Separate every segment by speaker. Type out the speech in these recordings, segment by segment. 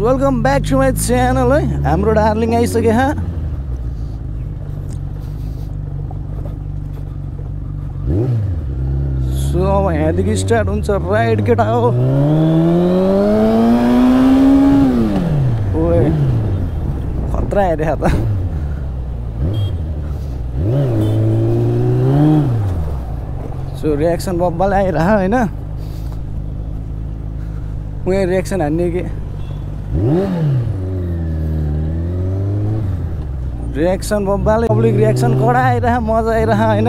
Speaker 1: Welcome back to my channel है। हाम्रो darling आइसक्यो हाँ। सो अब यहाँदेखि स्टार्ट हुन्छ राइड केटा हो। ओए खतरा हेरे त। सो रिएक्सन बब्बाले आइरह होइन। उयो रिएक्सन हान्ने कि रिएक्सन बब्बाले पब्लिक रिएक्सन कडा आइरह मजा आइरह होइन।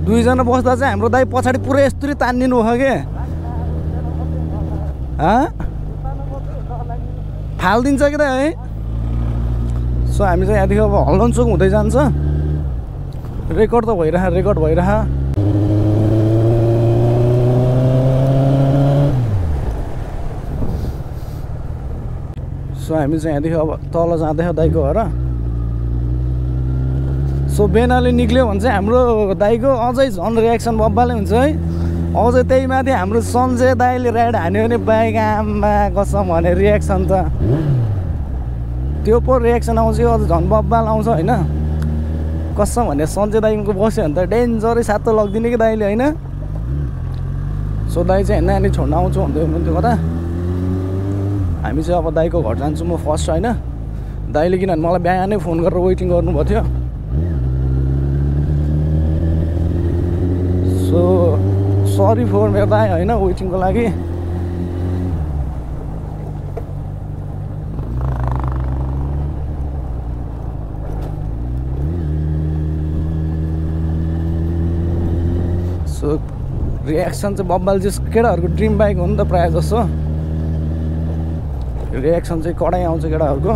Speaker 1: दुईजना बस्दा चाहिँ हाम्रो दाइ पछाडि पुरै यस्तरी तान्दिनु भयो के फालिदिन्छ कि त है। सो हामी चाहिँ यहाँदेखि अब हल्लनचोक हुँदै जान्छ। रेकर्ड त भइरह सो हामी चाहिँ यहाँदेखि अब तल जाँदैछ दाइको घर। सो बेनाले निक्ल्यो भने चाहिँ हाम्रो दाइको अझै झन् रिएक्सन बब्बाले हुन्छ है। अझै त्यही माथि हाम्रो सन्जय दाइले राइड हान्यो भने बाइक आम्बा कसम भने रिएक्सन त त्यो पो रिएक्सन आउँछ। अझ झन् बब्बाल आउँछ होइन। कसम भने सन्जय दाइको बस्यो भने त डेन्जरै सातो लगिदिने कि दाइले होइन। सो दाइ चाहिँ नानी छोड्न आउँछु भन्दै हुनुहुन्थ्यो कता। हामी चाहिँ अब दाइको घर जान्छु म फर्स्ट होइन। दाइले किनभने मलाई बिहानै फोन गरेर वेटिङ गर्नुभएको थियो। सो सरी फोर मेरो दाइ होइन वेटिङको लागि। सो रिएक्सन चाहिँ बब्बाल चाहिँ केटाहरूको ड्रिम बाइक हो नि त प्रायः जसो। रिएक्सन चाहिँ कडै आउँछ केटाहरूको।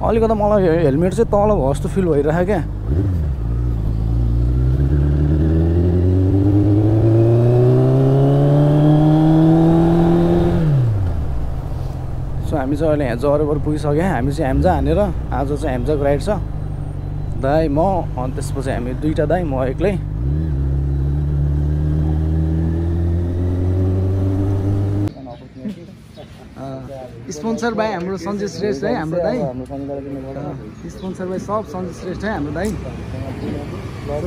Speaker 1: अलिकति मलाई हेलमेट चाहिँ तल भयो जस्तो फिल भइरहेको क्या। सो हामी चाहिँ अहिले यहाँ जरेबर पुगिसक्यो। हामी चाहिँ ह्याम्जा हानेर आज चाहिँ ह्याम्जाको राइड छ। दाइ म अनि त्यसपछि हामी दुईवटा दाइ म एक्लै। स्पोन्सर बाई हाम्रो सञ्जय श्रेष्ठ है हाम्रो दाइ। स्पोन्सर बाई सब सञ्जय श्रेष्ठ है हाम्रो दाइ।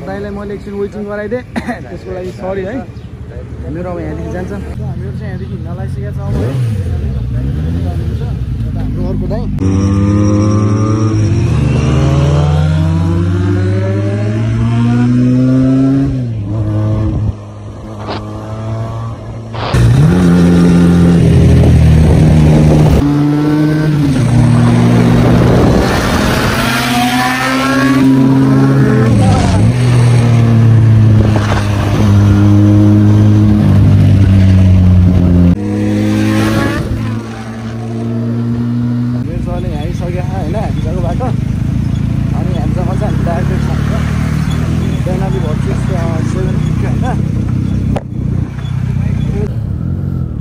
Speaker 1: दाइलाई मैले एकछिन वेटिङ गराइदिएँ त्यसको लागि सरी है। मेरो अब यहाँदेखि जान्छ। हामीहरू चाहिँ यहाँदेखि हिँड्न लागिसकेको छ अब है। हाम्रो अर्को दाइ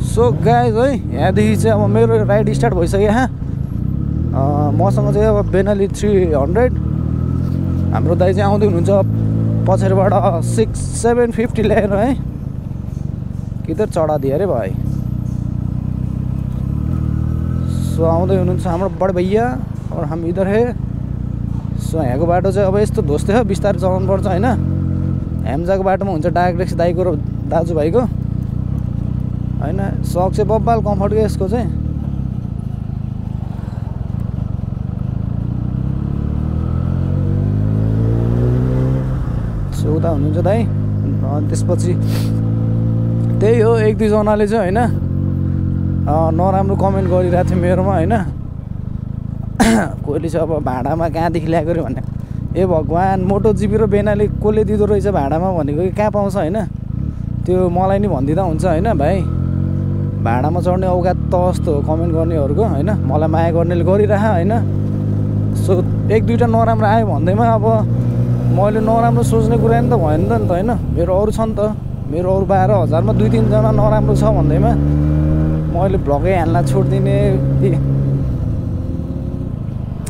Speaker 1: सो गाइज है यहाँदेखि चाहिँ अब मेरो राइड स्टार्ट भइसक्यो हाँ। मसँग चाहिँ अब बेनाली 300 हाम्रो दाइ चाहिँ आउँदै हुनुहुन्छ पछाडिबाट 750 ल्याएर है। किधर चढा दिए अरे भाइ। सो आउँदै हुनुहुन्छ हाम्रो बड भैया और हम इधर है। सो यहाँको बाटो चाहिँ अब यस्तो धोस्दै हो बिस्तारै चलाउनु पर्छ होइन। ह्याम्जाको बाटोमा हुन्छ डाइरेक्ट दाइको र दाजुभाइको होइन। सक चाहिँ बब्बाल कम्फर्टको यसको चाहिँ। सो उता हुनुहुन्छ दाइ। त्यसपछि त्यही हो एक दुईजनाले चाहिँ होइन नराम्रो कमेन्ट गरिरहेको थियो मेरोमा होइन। कोहीले चाहिँ अब भाडामा कहाँदेखि ल्याएको अरे भन्ने। ए भगवान् मोटो जिपी र बेनाले कसले दिँदो रहेछ भाडामा भनेको कि कहाँ पाउँछ होइन। त्यो मलाई नि भनिदिँदा हुन्छ होइन भाइ। भाडामा चढ्ने औकात त जस्तो हो कमेन्ट गर्नेहरूको होइन। मलाई माया गर्नेले गरिरह होइन। सो एक दुईवटा नराम्रो आयो भन्दैमा अब मैले नराम्रो सोच्ने कुरा नि त भयो नि त होइन। मेरो अरू छ नि त। मेरो अरू 12,000मा 2-3जना नराम्रो छ भन्दैमा मैले भ्लगै हाल्न छोडिदिने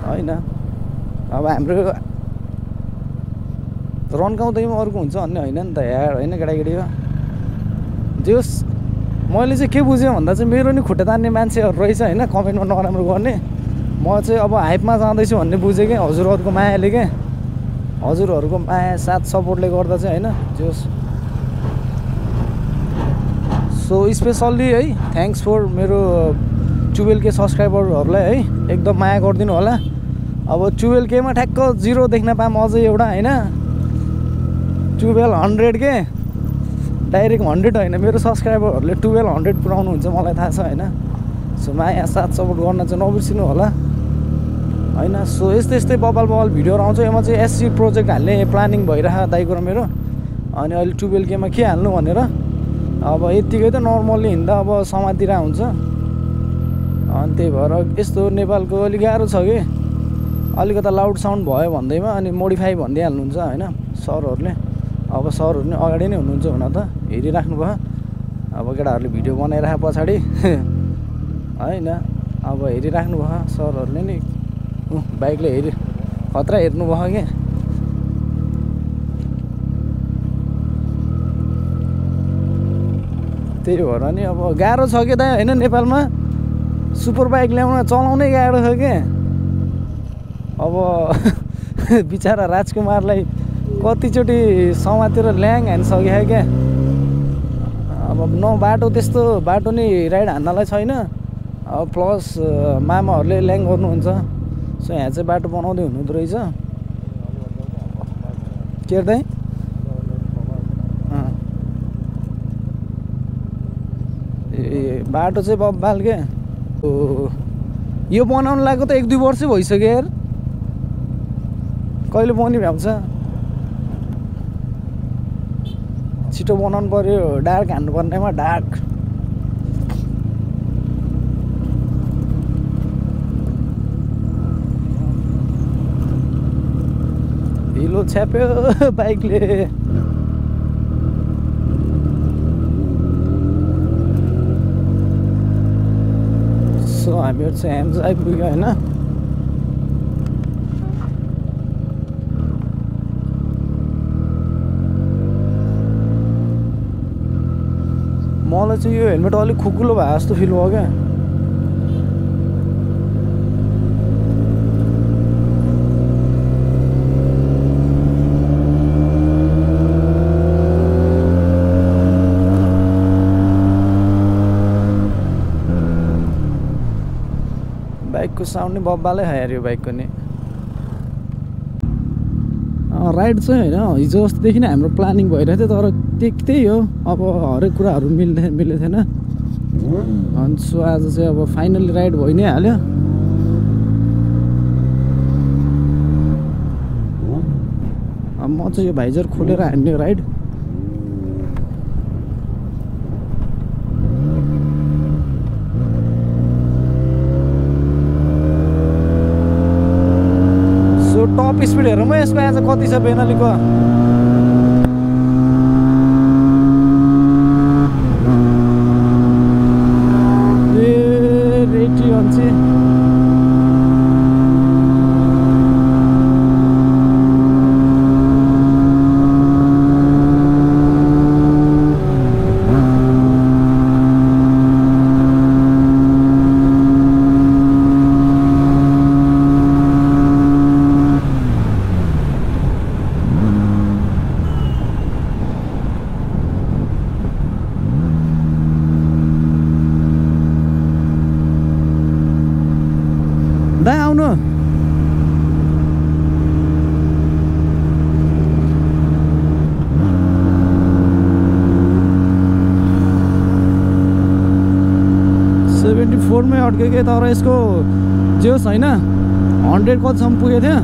Speaker 1: होइन। अब हाम्रो रन्काउँदैमा अर्को हुन्छ भन्ने होइन नि त यार होइन केटाकेटी हो। जेस मैले चाहिँ के बुझेँ भन्दा चाहिँ मेरो नि खुट्टा तान्ने मान्छेहरू रहेछ होइन कमेन्टमा नराम्रो गर्ने म चाहिँ अब हाइपमा जाँदैछु भन्ने बुझेँ कि हजुरहरूको मायाले के हजुरहरूको माया साथ सपोर्टले गर्दा चाहिँ होइन जोस् सो स्पेसल्ली है थ्याङ्क्स फर मेरो 12K सब्सक्राइबरहरूलाई है एकदम माया गरिदिनु होला अब 12Kमा ठ्याक्क 0 देख्न पाऊँ अझै एउटा होइन 1200 के डाइरेक्ट 100 होइन मेरो सब्सक्राइबरहरूले 1200 पुऱ्याउनुहुन्छ मलाई थाहा छ होइन सो माया साथ सपोर्ट गर्न चाहिँ नबिर्सिनु होला होइन सो यस्तै बबाल भिडियोहरू आउँछ यसमा चाहिँ एससी प्रोजेक्ट हाल्ने प्लानिङ भइरहेको दाइको र मेरो अनि अहिले 12Kमा के हाल्नु भनेर अब यत्तिकै त नर्मल्ली हिँड्दा अब समातिर हुन्छ अनि त्यही भएर यस्तो नेपालको अलिक गाह्रो छ कि अलिकता लाउड साउन्ड भयो भन्दैमा अनि मोडिफाई भन्दै हाल्नुहुन्छ होइन सरहरूले अब सरहरू नि अगाडि नै हुनुहुन्छ हुन त हेरिराख्नु भयो अब केटाहरूले भिडियो बनाइराखे पछाडि होइन अब हेरिराख्नु भयो सरहरूले नि बाइकले खतरा हेर्नु भयो कि त्यही भएर नि अब गाह्रो छ कि दाइ होइन नेपालमा सुपर बाइक ल्याउन चलाउनै गाह्रो छ कि अब बिचरा राजकुमारलाई कतिचोटि समातेर ल्याङ हानिसक्यो क्या अब न बाटो त्यस्तो बाटो नि राइड हान्नलाई छैन अब प्लस मामाहरूले ल्याङ गर्नुहुन्छ सो यहाँ चाहिँ बाटो बनाउँदै हुनुहुँदो रहेछ के अरे ए बाटो चाहिँ बब्बाल के यो बनाउनु लागेको त 1-2 वर्षै भइसक्यो यार कहिले बनि भ्याउँछ छिटो बनाउनु पर्यो डार्क हान्नुपर्नेमा डार्क हिलो छ्याप्यो बाइकले सो हामीहरू चाहिँ ह्याम्स आइपुग्यो होइन मलाई चाहिँ यो हेलमेट अलिक खुकुलो भए जस्तो फिल भयो क्या बाइकको साउन्ड नै बब्बालै खायो यो बाइकको नि राइड चाहिँ होइन हिजो अस्तिदेखि नै हाम्रो प्लानिङ भइरहेको थियो तर त्यही हो अब हरेक कुराहरू मिलेको थिएन अनि सो आज चाहिँ अब फाइनल्ली राइड भइ नै हाल्यो अब म चाहिँ यो भाइजर खोलेर हान्ने राइड टप स्पिड हेरौँ यसको आज कति छ बेनालीको रेटी भन्छ दाइ आउनु मै अड्क्यो कि तर यसको जे होस् होइन 100 कतिसम्म पुगेको थियो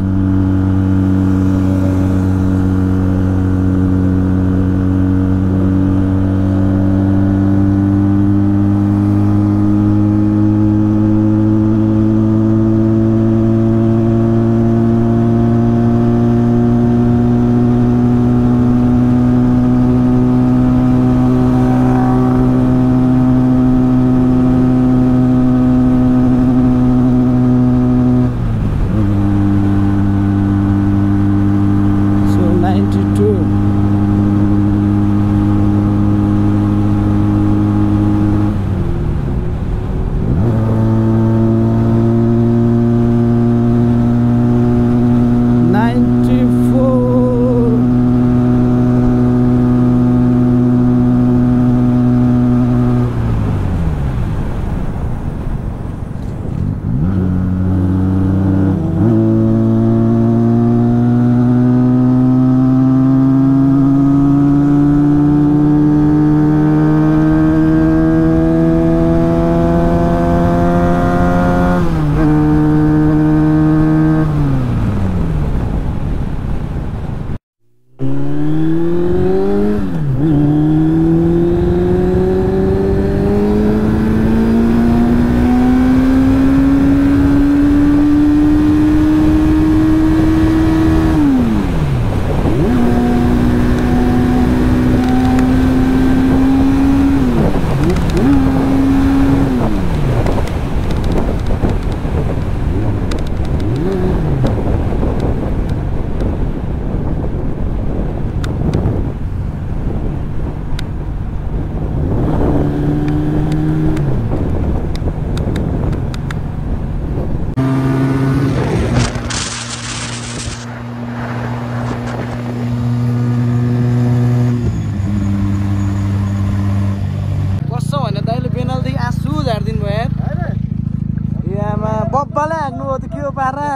Speaker 1: पारा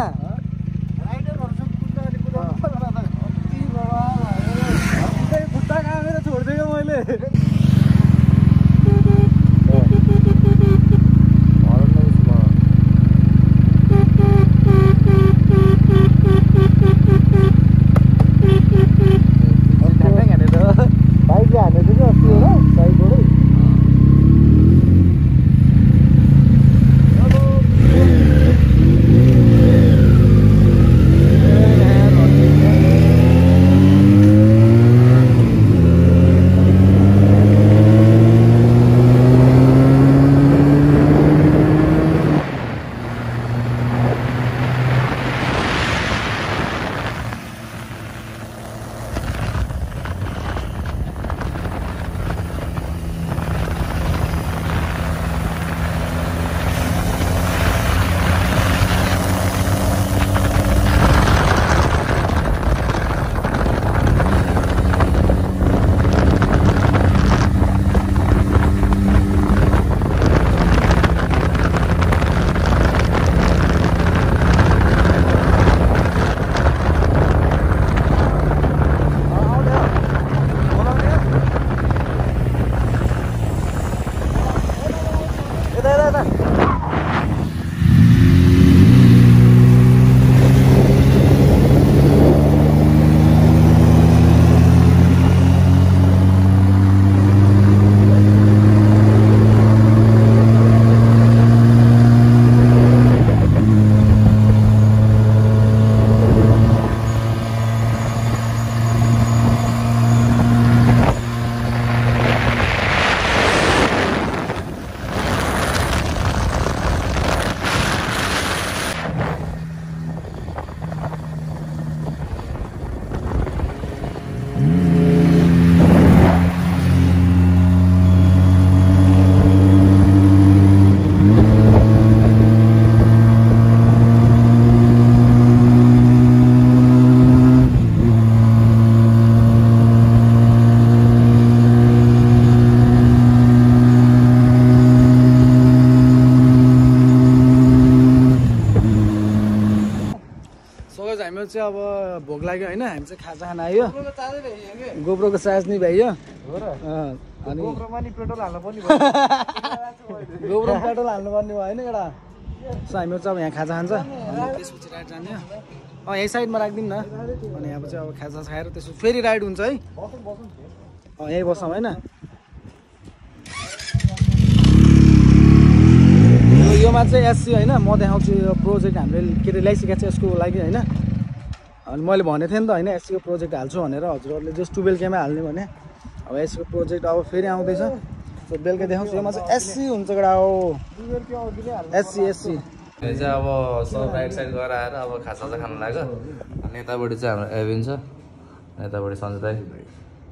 Speaker 1: खुट्टा कामेर छोडिदिएको मैले बाइकले हानेको थियो अस्ति होला साइडबाटै चाहिँ अब भोक लाग्यो होइन हामी चाहिँ खाजा खान आयो गोब्रोको चार्ज नि भ्याइयो अनि गोब्रोमा पेट्रोल हाल्नुपर्ने भयो होइन एउटा सो हामीहरू चाहिँ अब यहाँ खाजा खान्छ अनि त्यसपछि राइड जाने यही साइडमा राखिदिउँ न अनि अब चाहिँ अब खाजा खाएर त्यसपछि फेरि राइड हुन्छ है यहीँ बसौँ होइन योमा चाहिँ एससी होइन म देखाउँछु यो प्रोजेक्ट हामीले के अरे ल्याइसकेको छ यसको लागि होइन अनि मैले भनेको थिएँ नि त होइन एससीको प्रोजेक्ट हाल्छु भनेर हजुरहरूले जस्ट 12Kमा हाल्ने भने अब एससीको प्रोजेक्ट अब फेरि आउँदैछ सो बेलुका देखाउँछु योमा चाहिँ एससी हुन्छ केटा हो एससी यो चाहिँ अब सब राइड साइड गएर आएर अब खाजा खान लाग्यो अनि यतापट्टि चाहिँ हाम्रो एभिन छ यतापट्टि सञ्जय दाइ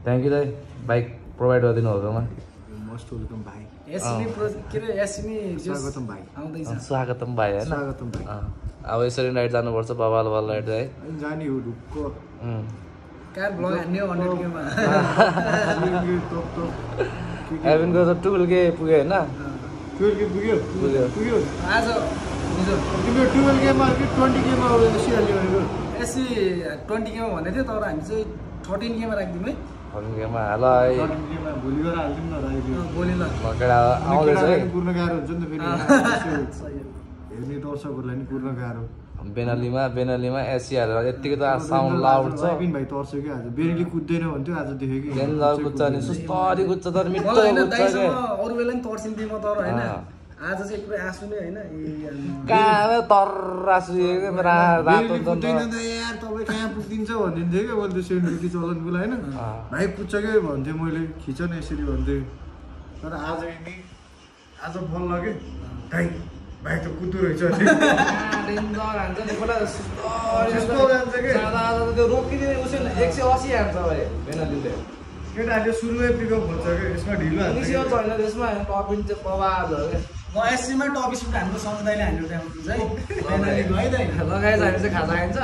Speaker 1: थ्याङ्क यू दाइ बाइक प्रोभाइड गरिदिनु भएकोमा मोस्ट वेलकम भाइ स्वागतम भाइ होइन अब यसरी राइड जानुपर्छ बबाल राइड है जाने हो ढुक्क एभिनको त 12K पुग्यो होइन 12K पुग्यो आज 12Kमा कि 20Kमा एससी 20Kमा भन्दै थियो तर हामी चाहिँ 13Kमा राखिदिउँ है 13Kमा हाल भोलि गएर हालिदिउँ न भोलि ल आउँदैछ है पूर्ण गाह्रो हुन्छ नि त फेरि हेर्ने दर्शकहरूलाई नि पूर्ण गाह्रो बेनालीमा एससी हालेर यतिकै त साउन्ड लाउड छ भाइ तर्स्यो कि आज बेनाली कुद्दैन भन्थ्यो आज देख्यो कि डेन्जर कुद्छ नि सुस्तरी कुद्छ तर मिठो कुद्छ के अरू बेला नि तर्सिन्थेँ म तर हैन आज चाहिँ पुरै आँसु नै हैन कहाँ तर आँसु रातो कुद्दैन त यार तपाईँ कहाँ पुग्दिन्छ भनिदिन्थ्यो कि मैले त्यो सेन्डुकी चलनको लागि हैन भाइ कुद्छ के भन्थेँ मैले खिच न यसरी भन्थेँ तर आज नि आज बल लगे भाइ भाइ त कुद्दो रहेछ डेन्जर हान्छ नि पहिला त्यो रोकिदिने उसले 180 हान्छ भाइ बेनालीले केटाहरूले सुरुमै पिकअप हुन्छ क्या यसमा ढिलो हान्छ छैन त्यसमा टपिन चाहिँ प्रभाव म एससीमा टप स्पिड हान्नु समुदायले हान्नु टाइम है बेनालीको है दाइ लगाएछ हामी चाहिँ खाजा खाइन्छ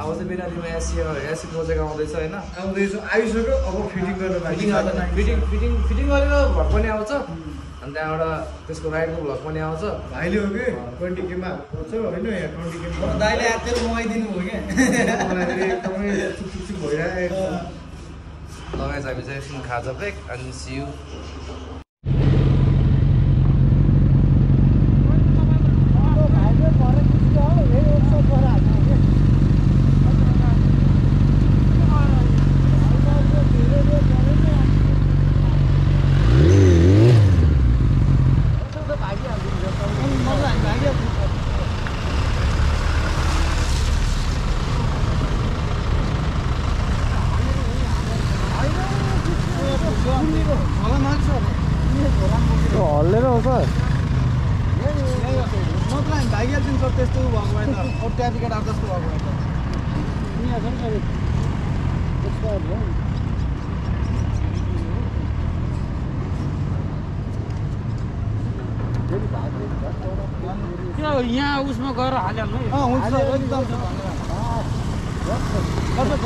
Speaker 1: अब चाहिँ बेनालीमा एससी प्रोजेक्ट आउँदैछ होइन आउँदैछ आइसक्यो अब फिटिङ गरेर फिटिङ गरेर भर पनि आउँछ अनि त्यहाँबाट त्यसको राइडको भ्लग पनि आउँछ
Speaker 2: भाइले हो कि 20 केमा हाल्छ होइन यहाँ 20 केमा
Speaker 1: दाइले तेल मगाइदिनु हो क्या
Speaker 2: मलाई एकदमै चुक भइरहेको
Speaker 1: लगाइ चाहिँ एकछिन खाजा ब्रेक अनि सी यू हल्लेर हो सर
Speaker 2: मात्र हामी भागिहाल्छौँ सर त्यस्तो भएको भए त अरू ट्राफिक आएको जस्तो भएको भए त
Speaker 3: यहाँ उसमा गएर हालिहाल्नु
Speaker 2: हुन्छ सर एकदम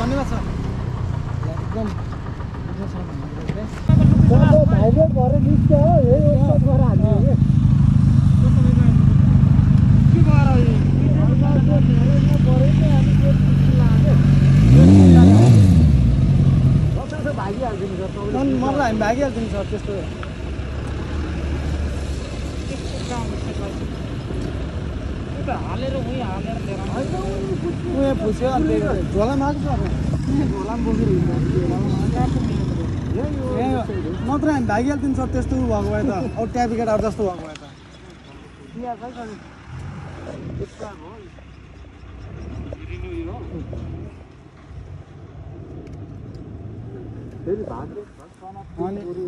Speaker 2: धन्यवाद सर एकदम
Speaker 1: भाइले घर निस्क्यो हो यही गएर हाल्ने हो
Speaker 2: मलाई हामी भागिहाल्छौँ सर त्यस्तो
Speaker 3: हालेर उहीँ हालेर
Speaker 2: उयो फुस्यो अन्त झोलामा आएको छ झोलामा बोकेर मात्र हामी भागिहाल्छौँ सर त्यस्तो भएको भए त अरू ट्राफिक आएको जस्तो भएको भए त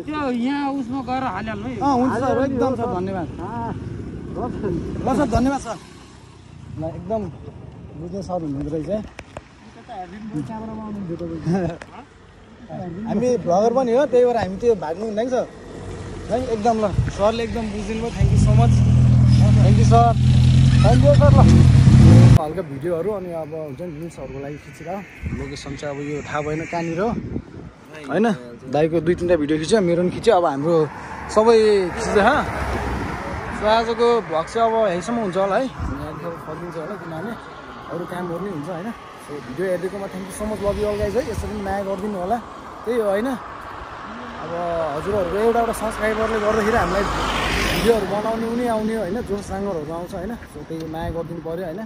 Speaker 3: त्यो यहाँ उसमा गएर हालिहाल्नु
Speaker 2: हुन्छ सर एकदम सर धन्यवाद ल सर धन्यवाद सर ल एकदम बुझ्ने सर हुनुहुँदो रहेछ हामी भ्लगर पनि हो त्यही भएर हामी त्यो भाग्नु हुँदैन सर है एकदम ल सरले एकदम बुझिदिनु भयो thank you so much thank you sir thank you sir ल हल्का भिडियोहरू अनि अब हुन्छ नि रिल्सहरूको लागि खिचेर लोकेसन चाहिँ अब यो थाहा भएन कहाँनिर हो होइन दाइको 2-3टा भिडियो खिच्यो मेरो पनि खिच्यो अब हाम्रो सबै खिच्छ सो आजको भ्लग चाहिँ अब यहीँसम्म हुन्छ होला है यहाँदेखि अब फर्किन्छ होला किनभने अरू कामहरू नै हुन्छ होइन सो भिडियो हेरिदिएकोमा thank you so much love you all guys है यसरी पनि माया गरिदिनु होला त्यही हो होइन अब हजुरहरूको एउटा सब्सक्राइबरले गर्दाखेरि हामीलाई भिडियोहरू बनाउने उनी आउने होइन जोस साङ्गरहरू आउँछ होइन सो त्यही माया गरिदिनु पऱ्यो होइन